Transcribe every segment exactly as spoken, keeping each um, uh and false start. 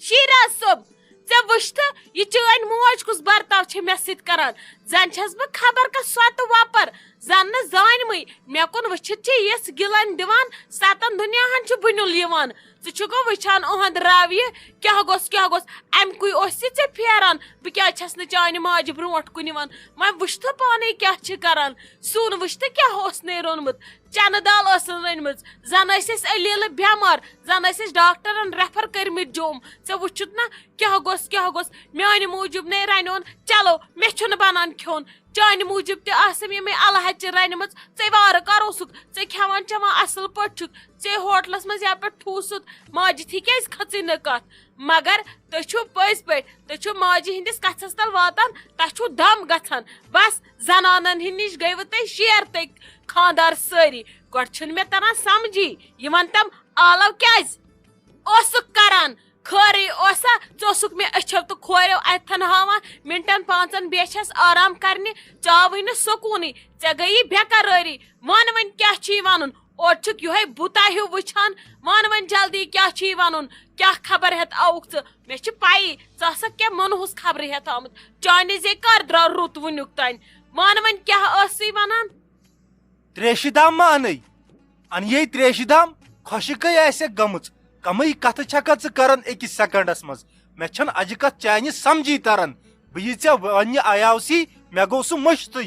شیراز صٲب، ژےٚ وٕچھ تہٕ یہِ چٲنۍ موج کُس برتاو چھےٚ مےٚ سۭتۍ کران۔ زن چھَس بہٕ خبر کس سۄ تہٕ وۄپر، زن نہٕ زانمٕے۔ مےٚ کُن وٕچھِتھ چھِ یِژھ گِلن دِوان، ستن دُنیاہن چھُ بُنیُل یِوان۔ ژٕ چھُکھٕ وٕچھان اُہُنٛد رویہِ، کیٛاہ گوٚژھ، کیٛاہ گوٚژھ؟ امہِ کُے اوس یہِ ژےٚ پھیران؟ بہٕ کیٛازِ چھَس نہٕ چانہِ ماجہِ برونٛٹھ کُن یِوان؟ وۄنۍ وٕچھ تہٕ پانے کیٛاہ چھِ کران۔ سیُن وٕچھ تہٕ کیٛاہ اوس نے روٚنمُت؟ چنہٕ دال ٲسٕن رٔنمٕژ۔ زن ٲسۍ أسۍ علیلہٕ بٮ۪مار، زن ٲسۍ أسۍ ڈاکٹرن ریفر کٔرمٕتۍ جوٚم۔ ژےٚ وٕچھُتھ نہ کیٛاہ گوٚژھ، کیٛاہ گوٚژھ؟ میانہِ موٗجوٗب نے رنیون۔ چلو، مےٚ چھُنہٕ بنان کھیوٚن۔ چانہِ موٗجوٗب تہِ آسہٕ یِمے الہٕ ہچہِ رنِمٕژ۔ ژے وارٕ کروسُکھ، ژے کھٮ۪وان چٮ۪وان اصل پٲٹھۍ چھُکھ۔ ژے ہوٹلس منٛز یپٲرۍ ٹھوٗسُتھ، ماجہِ تھی کیٛازِ کھٔژٕے نہٕ کتھ؟ مگر تُہۍ چھِو پٔزۍ پٲٹھۍ، تُہۍ چھِو ماجہِ ہٕنٛدِس کتھس تل واتان، تۄہہِ چھُو دم گژھان۔ بس، زنانن ہٕنٛدِ نِش گٔیوٕ تُہۍ شیر تُہۍ خاندار سٲری۔ گۄڈٕ چھُنہٕ مےٚ تران سمجھی، یہِ ون تم آلو کیٛازِ اوسُکھ کران؟ خٲرٕے اوسا؟ ژٕ اوسُکھ مےٚ أچھو تہٕ کھوریو اتھن ہاوان، منٹن پانٛژن بیچھس آرام کرنہِ، ژاوٕے نہٕ سکوٗنٕے، ژےٚ گٔیی بے قرٲری۔ وَن وۄنۍ کیٛاہ چھُے وَنُن؟ اورٕ چھُکھ یِہوٚے بُتا ہیوٗ وٕچھان۔ وَن وۄنۍ جلدی کیٛاہ چھُے وَنُن؟ کیٛاہ خبر ہٮ۪تھ آوُکھ ژٕ؟ مےٚ چھِ پَیی ژٕ آسَکھ کیٛاہ مَنہوٗس خبرٕ ہٮ۪تھ آمُت۔ چانہِ زے کَر درٛاو رُت وٕنیُک تام؟ وَن وۄنۍ کیٛاہ ٲسٕے وَنان؟ تریشہِ دام ما انے؟ انیے تریشہِ دام؟ خۄشکے آسٮ۪کھ گٔمٕژ۔ کمٕے کتھٕ چھکھا ژٕ کران أکِس سیکنڈس منٛز؟ مےٚ چھنہٕ اجہِ کتھ چانہِ سمجھی تران۔ بہٕ یہِ ژےٚ وننہِ آیاوسی، مےٚ گوٚو سُہ مٔشتٕے۔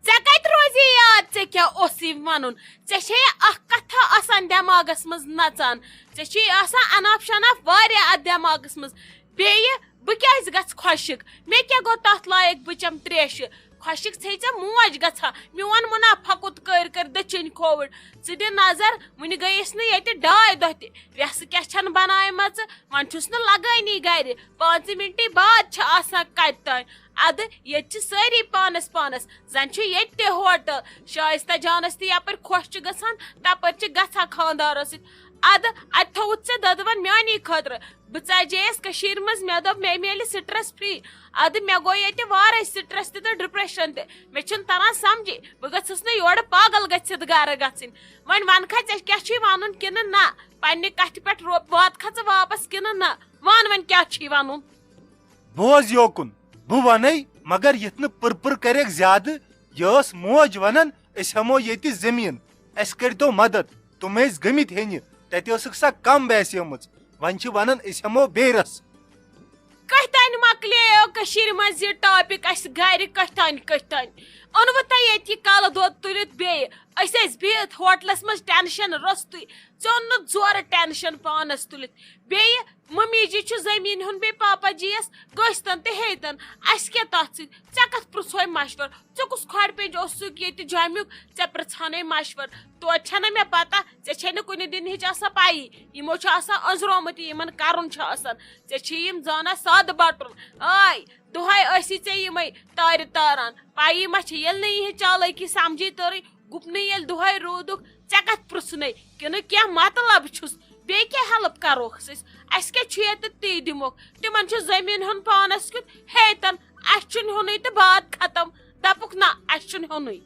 ژےٚ کتہِ روزی یاد ژےٚ کیٛاہ اوسُے ونُن؟ ژےٚ چھے اکھ کتھا آسان دٮ۪ماغس منٛز نژان۔ ژےٚ چھے آسان اناپ شناپ واریاہ اتھ دٮ۪ماغس منٛز۔ بیٚیہِ بہٕ کیٛازِ گژھٕ خۄشِک؟ مےٚ کیٛاہ گوٚو تَتھ لایق بہٕ چَمہٕ ترٛیشہِ؟ خۄشِک ژھے ژےٚ موج گژھان۔ میون مُنافع کوٚت کٔرۍ کٔرۍ دٔچھِنۍ کھووُر۔ ژٕ دِ نظر، وٕنہِ گٔیَس نہٕ ییٚتہِ ڈاے دۄہ تہِ۔ وٮ۪سہٕ کیٛاہ چھَنہٕ بناومَژٕ، وۄنۍ چھُس نہٕ لگٲنی گرِ۔ پانٛژِ مِنٹی بعد چھِ آسان کَتہِ تام۔ اَدٕ ییٚتہِ چھِ سٲری پانَس پانَس۔ زَن چھُ ییٚتہِ تہِ ہوٹل۔ شایستہ جانَس تہِ یَپٲرۍ خۄش چھُ گژھان، تَپٲرۍ چھِ گژھان خانٛدارَس سۭتۍ۔ اَدٕ اَتہِ تھوٚوُتھ ژےٚ دۄدوَن میٛانی خٲطرٕ۔ بہٕ ژَجییَس کٔشیٖرِ منٛز، مےٚ دوٚپ مےٚ میلہِ stress free۔ اَدٕ مےٚ گوٚو ییٚتہِ وارَے stress تہِ تہٕ depression تہِ۔ مےٚ چھُنہٕ تَران سَمجھی، بہٕ گٔژھٕس نہٕ یورٕ پاگل گٔژھِتھ گَرٕ گژھٕنۍ۔ وۄنۍ وَنکھا ژےٚ کیٛاہ چھُے وَنُن کِنہٕ نہ؟ پنٛنہِ کَتھِ پٮ۪ٹھ رو-، واتکھا ژٕ واپَس کِنہٕ نہ؟ وَن وۄنۍ کیٛاہ چھُے وَنُن؟ بوز یوکُن، بہٕ وَنَے، مگر یِتھ نہٕ پٕر پٕر کَرٮ۪کھ زیادٕ۔ یہِ ٲس موج وَنان، أسۍ ہٮ۪مو ییٚتہِ زٔمیٖن، اَسہِ کٔرۍتو مدد۔ تِم ٲسۍ گٔمٕتۍ ہیٚنہِ، تَتہِ ٲسٕکھ سۄ کَم باسیمٕژ۔ وۄنۍ چھِ ونان أسۍ ہٮ۪مو بیٚیہِ رس۔ کتھِ تانۍ مۄکلیو کٔشیٖرِ منٛز یہِ topic، اسہِ گرِ کتھِ تانۍ، کتھِ تانۍ۔ اوٚنوٕ تۄہہِ ییٚتہِ یہِ کلہٕ دود تُلِتھ بیٚیہِ؟ أسۍ ٲسۍ بِہِتھ ہوٹلس منٛز tension روٚستُے، ژیوٚن نہٕ زورٕ tension پانس تُلِتھ۔ بیٚیہِ ممی جی چھُ زٔمیٖن ہُنٛد بیٚیہِ پاپا جی یس قٲسطن تہٕ ہیٚتن۔ اسہِ کیٛاہ تتھ سۭتۍ؟ ژےٚ کتھ پرٛژھوے مشور؟ ژےٚ کُس کھۄڈٕ پینج اوسُکھ ییٚتہِ جوٚمیُک؟ ژےٚ پرٛژھانَے مشور۔ توتہِ چھَنہ مےٚ پتہ، ژےٚ چھے نہٕ کُنہِ دِنہِچ آسان پَیی۔ یِمو چھُ آسان أنٛزرومُت، یہِ یِمن کَرُن چھُ آسان۔ ژےٚ چھِ یِم زانان سادٕ بَٹُن۔ آے، دۄہَے ٲسی ژےٚ یِمَے تارِ تاران۔ پَیی ما چھِ، ییٚلہِ نہٕ یِہِنٛز چالٲکی سَمجھی تٔرٕے، گُپنٕے ییٚلہِ دۄہَے روٗدُکھ، ژےٚ کَتھ پرٛژھنَے؟ کِنہٕ کینٛہہ مطلب چھُس؟ بیٚیہِ کیٛاہ help کَروکھ أسۍ؟ اَسہِ کیٛاہ چھُ ییٚتہِ تی دِموکھ؟ تِمَن چھُ زٔمیٖن ہیوٚن پانَس کیُتھ، ہے تَن، اَسہِ چھُنہٕ ہیوٚنُے تہٕ باد ختم۔ دَپُکھ نہ، اَسہِ چھُنہٕ ہیوٚنُے۔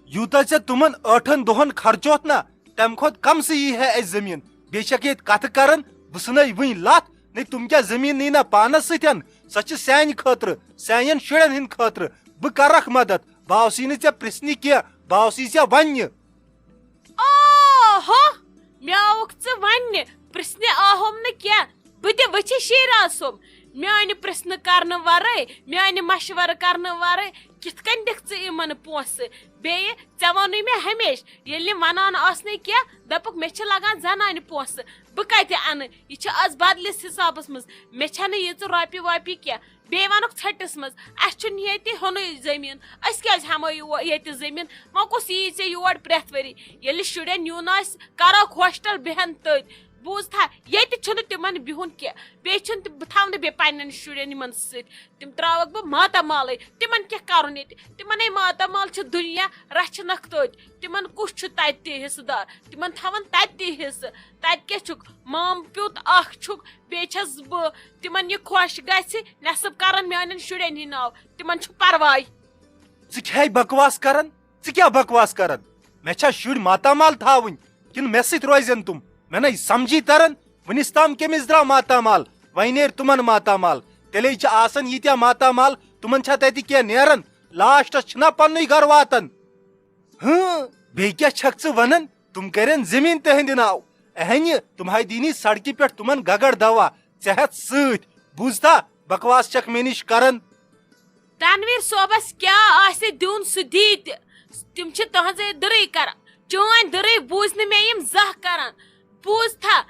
یوٗتاہ ژےٚ تِمن ٲٹھن دۄہن خرچوتھ نا، تمہِ کھۄتہٕ کمسٕے یی ہے اسہِ زٔمیٖن۔ بیٚیہِ چھکھ ییٚتہِ کتھٕ کران، بہٕ ژھٕنے وٕنۍ لتھ، نے تِم کیٛاہ زٔمیٖن نی نا پانس سۭتۍ؟ سۄ چھِ سانہِ خٲطرٕ، سانٮ۪ن شُرٮ۪ن ہٕنٛدِ خٲطرٕ۔ بہٕ کرکھ مدد، بہٕ آوسٕے نہٕ ژےٚ پرژھنہِ کینٛہہ، بہٕ آوسٕے ژےٚ وننہِ۔ اوہو، مےٚ آوُکھ ژٕ وننہِ، پرژھنہِ آہوم نہٕ کینٛہہ۔ بہٕ تہِ وٕچھِ شیراز صٲب، میانہِ پرژھنہٕ کرنہٕ ورٲے، میانہِ مشورٕ کرنہٕ ورٲے کِتھ کٔنۍ دِکھ ژٕ یِمن پونٛسہٕ؟ بیٚیہِ ژےٚ ووٚنُے مےٚ ہمیشہٕ، ییٚلہِ نہٕ ونان آسنے کینٛہہ، دپُکھ، "مےٚ چھِ لگان زنانہِ پونٛسہٕ، بہٕ کتہِ انہٕ؟ یہِ چھِ از بدلِس حسابس منٛز، مےٚ چھنہٕ ییٖژٕ رۄپیہِ وۄپیہِ کینٛہہ۔" بیٚیہِ ونُکھ ژھٔٹِس منٛز، "اسہِ چھُنہٕ ییٚتہِ ہیوٚنُے زٔمیٖن، أسۍ کیٛازِ ہٮ۪مو یہِ ییٚتہِ زٔمیٖن؟ وۄنۍ کُس یی ژےٚ یور پرٛٮ۪تھ ؤری؟ ییٚلہِ شُرٮ۪ن نیُن آسہِ، کرکھ ہوسٹل، بیٚہن تٔتۍ۔" بوٗزتھا، ییٚتہِ چھُنہٕ تِمن بِہُن کینٛہہ۔ بیٚیہِ چھُنہٕ تِم، بہٕ تھاوٕ نہٕ بیٚیہِ پننٮ۪ن شُرٮ۪ن یِمن سۭتۍ۔ تِم تراوکھ بہٕ ماتامالٕے۔ تِمن کیٛاہ کرُن ییٚتہِ؟ تِمنے ماتامال چھِ دُنیا، رچھنکھ تٔتۍ۔ تِمن کُس چھُ تتہِ تہِ حصہٕ دار؟ تِمن تھاون تتہِ تہِ حصہٕ۔ تتہِ کیٛاہ چھُکھ؟ مام پیوٚت اکھ چھُکھ، بیٚیہِ چھس بہٕ۔ تِمن یہِ خۄش گژھِ، نصب کرن میانٮ۪ن شُرٮ۪ن ہٕنٛدۍ ناو۔ تِمن چھُ پرواے۔ ژٕ کیٛاہ بکواس کران؟ ژٕ کیٛاہ بکواس کران؟ مےٚ چھا شُرۍ ماتامال تھاوٕنۍ؟ کِنہٕ مےٚ سۭتۍ روزن تِم؟ مےٚ نَے سمجھی تران، وُنِس تام کٔمِس درٛاو ماتامال؟ وۄنۍ نیرِ تِمن ماتامال۔ تیٚلے چھِ آسان ییٖتیٛاہ ماتامال، تِمن چھا تتہِ کینٛہہ نیران؟ لاسٹس چھِنا پننُے گرٕ واتان۔ ہۭں، بیٚیہِ کیٛاہ چھکھ ژٕ ونان؟ تِم کرن زٔمیٖن تِہنٛدِ ناو۔ اہنہِ، تِم ہاے دِنی سڑکہِ پٮ۪ٹھ تِمن گگر دوا، ژےٚ ہٮ۪تھ سۭتۍ۔ بوٗزتھا، بکواس چھکھ مےٚ نِش کران۔ تنویر صٲبس کیٛاہ آسہِ دیُن، سُہ دی تہِ۔ تِم چھِ تُہنٛزے دٕرٕے کران۔ چٲنۍ دٕرٕے بوٗز نہٕ مےٚ یِم زانٛہہ کران۔ بوٗزتھا،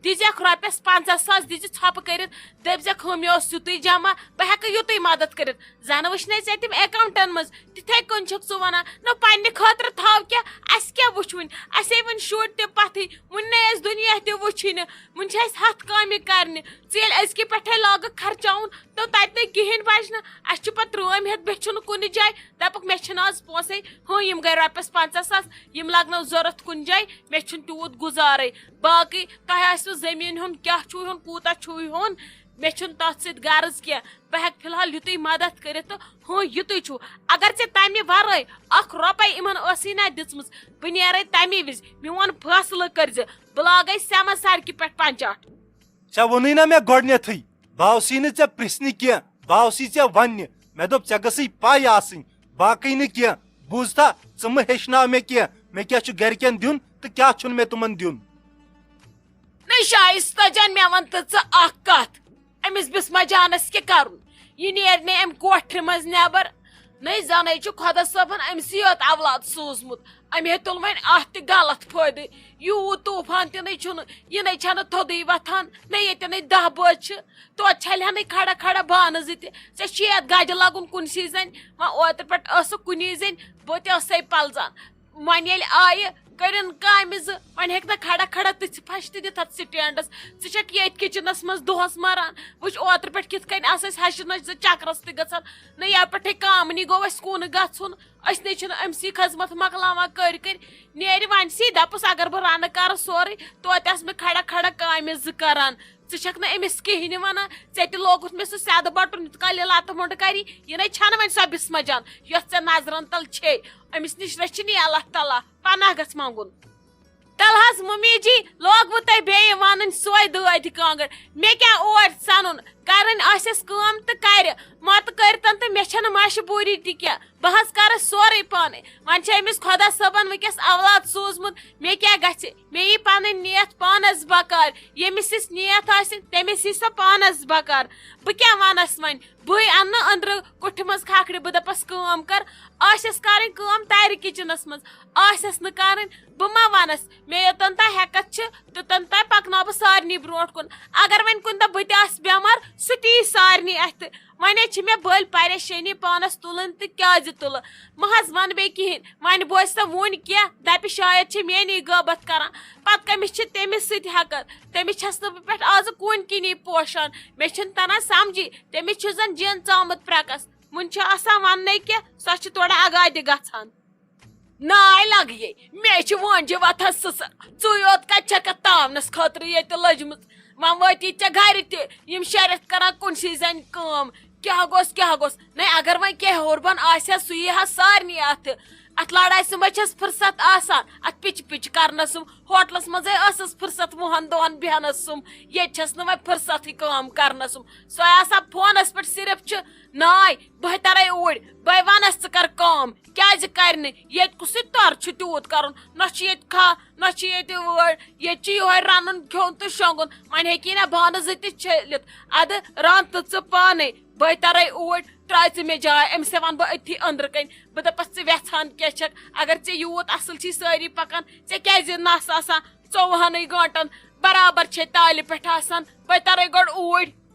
دِژٮ۪کھ رۄپیس پنٛژاہ ساس، دِژِ ژھۄپہٕ کٔرِتھ، دٔپزٮ۪کھ، ہُم، یہِ اوس یُتُے جمع، بہٕ ہٮ۪کہٕ یُتُے مدد کٔرِتھ۔ زن وٕچھنے ژےٚ تِم اکاونٹن منٛز، تِتھے کٔنۍ چھُکھ ژٕ ونان۔ نہ، پننہِ خٲطرٕ تھاو کینٛہہ، اسہِ کیٛاہ وٕچھ وُنہِ؟ اسے وُنہِ شُرۍ تہِ پتھٕے، وُنہِ نے اسہِ دُنیا تہِ وٕچھٕے نہٕ، وُنہِ چھِ اسہِ ہتھ کامہِ کرنہِ۔ ژٕ ییٚلہِ أزکہِ پٮ۪ٹھے لاگکھ خرچاوُن، تہٕ تتہِ نے کِہینۍ بچہِ نہٕ۔ اسہِ چھِ پتہٕ ترٲمۍ ہٮ۪تھ، بیٚیہِ چھُنہٕ کُنہِ جایہِ۔ دپکھ، مےٚ چھِنہٕ آز پونٛسے، ہُہ، یِم گٔے رۄپیس پنٛژاہ ساس، یِم لگنو ضروٗرت کُنہِ جایہِ، مےٚ چھُنہٕ تیوٗت گُزارے۔ باقٕے تۄہہِ آسِوٕ زٔمیٖن ہُنٛد کیٛاہ چھُو ہیوٚن، کوٗتاہ چھُو ہیوٚن، مےٚ چھُنہٕ تتھ سۭتۍ غرض کینٛہہ۔ بہٕ ہٮ۪کہٕ فی الحال یُتُے مدد کٔرِتھ تہٕ ہُہ یُتُے چھُ۔ اگر ژےٚ تمہِ ورٲے اکھ رۄپے یِمن ٲسٕے نہ دِژمٕژ، بہٕ نیرے تمے وِزِ۔ میون فٲصلہٕ کٔرزِ، بہٕ لاگے سیمس سڑکہِ پٮ۪ٹھ پنچاٹ۔ ژےٚ ووٚنُے نا مےٚ گۄڈٕنیتھٕے، بہٕ آوسٕے نہٕ ژےٚ پرژھنہِ کینٛہہ، بہٕ آوسٕے ژےٚ وننہِ۔ مےٚ دوٚپ، ژےٚ گٔژھٕے پَے آسٕنۍ، باقٕے نہٕ کینٛہہ۔ بوٗزتھا، ژٕ مہٕ ہیٚچھناو مےٚ کینٛہہ، مےٚ کیٛاہ چھُ گرِکٮ۪ن دیُن تہٕ کیٛاہ چھُنہٕ مےٚ تِمن دیُن۔ نہ شایستہ جان، مےٚ وَن تہٕ ژٕ اکھ کتھ، أمِس بسمہ جانس کیٛاہ کرُن؟ یہِ نیرِ نے امہِ کوٹھرِ منٛز نٮ۪بر۔ نٔے زنے چھُ خۄدا صٲبن أمسٕے یوت اولاد سوٗزمُت۔ أمۍ ہے تُل وۄنۍ اتھ تہِ غلط فٲیدٕ۔ یوٗت طوٗفان تہِ نَے چھُنہٕ، یہِ نَے چھَنہٕ تھوٚدُے وۄتھان، نَے ییٚتٮ۪ن نَے دَہ بٲژ چھِ، توتہِ چھَلہِ ہَنَے کھڑا کھڑا بانہٕ زٕ تہِ۔ ژےٚ چھُے اَتھ گَجہِ لَگُن کُنسٕے زَنہِ، وۄنۍ اوترٕ پٮ۪ٹھ ٲسٕکھ کُنی زَنہِ، بہٕ تہِ ٲسَے پَلزان۔ وۄنۍ ییٚلہِ آیہِ، کٔرِن کامہِ زٕ، وۄنۍ ہیٚکہِ نہٕ کھڑا کھڑا تِژھِ پھَش تہِ دِتھ اَتھ سٹینڈَس۔ ژٕ چھَکھ ییٚتھۍ کِچنَس منٛز دۄہَس مَران۔ وٕچھ، اوترٕ پٮ۪ٹھ کِتھ کٔنۍ آسہٕ أسۍ ہَشہِ نَشہِ زٕ چَکرَس تہِ گژھان۔ نہ یَپٲرۍ ٹھیٖک کامنٕے گوٚو اَسہِ کُن گژھُن۔ أسۍ نے چھِنہٕ أمۍ سٕے خدمت مۄکلاوان کٔرۍ کٔرۍ۔ نیرِ وۄنۍ سی دَپُس، اگر بہٕ رَنہٕ کَرٕ سورُے، توتہِ آسہٕ مےٚ کھڑا کھڑا کامہِ زٕ کَران۔ ژٕ چھَکھ نہٕ أمِس کِہیٖنۍ وَنان۔ ژےٚ تہِ لوگُتھ مےٚ سُہ سیٚدٕ بَٹُن، یُتھ کالہِ یہِ لَتہٕ مۄنٛڈٕ کَری، یہِ نے چھَنہٕ وۄنۍ سۄ بِسمہ جان، یۄس ژےٚ نظرَن تَل چھے۔ أمِس نِش رٔچھِنی اللہ تعالیٰ، پناہ گژھِ منٛگُن۔ تَلہٕ حظ مُمی جی، لوگوٕ تۄہہِ بیٚیہِ وَنٕنۍ سۄے دٲدِ کانٛگٕر۔ مےٚ کیٛاہ اوڑ ژَنُن؟ کَرٕنۍ آسٮ۪س کٲم تہٕ کَرِ، مَتہٕ کٔرۍتَن تہٕ مےٚ چھَنہٕ مَشہِ بوٗری تہِ کینٛہہ۔ بہٕ حظ کَرٕ سورُے پانَے۔ وۄنۍ چھِ أمِس خۄدا صٲبَن وٕنۍکٮ۪س اولاد سوٗزمُت، مےٚ کیٛاہ گژھِ؟ مےٚ یی پَنٕنۍ نیت پانَس بکار، ییٚمِس یِژھ نیت آسہِ، تٔمِس یی سۄ پانَس بکار۔ بہٕ کیٛاہ وَنَس وۄنۍ؟ بٕے اَنہٕ أنٛدرٕ کُٹھِ منٛز کھکھرِ، بہٕ دَپَس، کٲم کَر، آسٮ۪س کَرٕنۍ کٲم تَرِ کِچنَس منٛز، آسٮ۪س نہٕ کَرٕنۍ، بہٕ ما وَنَس؟ مےٚ یوٚتَن تام ہٮ۪کَتھ چھِ، توٚتَن تام پَکناو بہٕ سارنٕے برونٛٹھ کُن۔ اگر وۄنۍ کُنہِ دۄہ بہٕ تہِ آسہٕ بٮ۪مار، سُہ تہِ یی سارنٕے اَتھِ۔ وۄنۍ حظ چھِ مےٚ بٔلۍ پریشٲنی پانَس تُلٕنۍ تہٕ کیٛازِ تُلہٕ؟ مہ حظ وَن بیٚیہِ کِہیٖنۍ۔ وۄنۍ بوزِ سا وُنۍ کینٛہہ، دَپہِ شاید چھِ میٛٲنی غٲبت کَران۔ پَتہٕ کٔمِس چھِ تٔمِس سۭتۍ ہٮ۪کَتھ؟ تٔمِس چھَس نہٕ بہٕ پٮ۪ٹھ آزٕ کوٗنۍ کِنی پوشان۔ مےٚ چھُنہٕ تَران سَمجھی، تٔمِس چھُ زَن جِن ژامُت پرٛٮ۪کَس۔ وُنہِ چھُ آسان وَننَے کینٛہہ، سۄ چھِ تورٕ اَگادِ گژھان۔ ناے لگیے، مےٚ چھِ وٲنجہِ وۄتھان سٕژر۔ ژٕے یوت کتہِ چھکھ اتھ تاونس خٲطرٕ ییٚتہِ لٔجمٕژ؟ وۄنۍ وٲتی ژےٚ گرِ تہِ یِم شےٚ رٮ۪تھ کران کُنسٕے زنہِ کٲم۔ کیٛاہ گوٚژھ، کیٛاہ گوٚژھ؟ نے، اگر وۄنۍ کینٛہہ ہیوٚر بۄن آسہِ ہا، سُہ یی ہا سارنٕے اتھِ۔ اتھ لڑایہِ سُمبے چھس فرصت آسان، اتھ پِچہِ پِچہِ کرنس سُم۔ ہوٹلس منٛزے ٲسٕس فرصت وُہن دۄہن بیہنس سُم۔ ییٚتہِ چھس نہٕ وۄنۍ فرصتھٕے کٲم کرنس سُم۔ سۄے آسان فونس پٮ۪ٹھ صرف چھِ، ناے، بہٕ ترے اوٗرۍ، بہٕ ونس ژٕ کر کٲم۔ کیٛازِ کرِ نہٕ؟ ییٚتہِ کُسٕے تۄر چھُ تیوٗت کرُن؟ نہ چھُ ییٚتہِ کھاہ، نہ چھُ ییٚتہِ وٲر۔ ییٚتہِ چھُ یِہوے رَنُن، کھیوٚن تہٕ شۄنٛگُن۔ وۄنۍ ہیٚکی نہ بانہٕ زٕ تہِ چھٔلِتھ۔ اَدٕ رَن تہٕ ژٕ پانَے۔ بہٕ ترے اوٗرۍ، ترٛاو ژٕ مےٚ جاے۔ أمِس ہٮ۪وان بہٕ أتھی أنٛدرٕ کَنۍ۔ بہٕ دَپَس، ژٕ وٮ۪ژھان کیٛاہ چھَکھ؟ اگر ژےٚ یوٗت اَصٕل چھی سٲری پَکان، ژےٚ کیٛازِ نَس آسان ژوٚوُہَنٕے گٲنٛٹَن؟ برابر چھے تالہِ پٮ۪ٹھ آسان۔ بہٕ ترے گۄڈٕ اوٗرۍ۔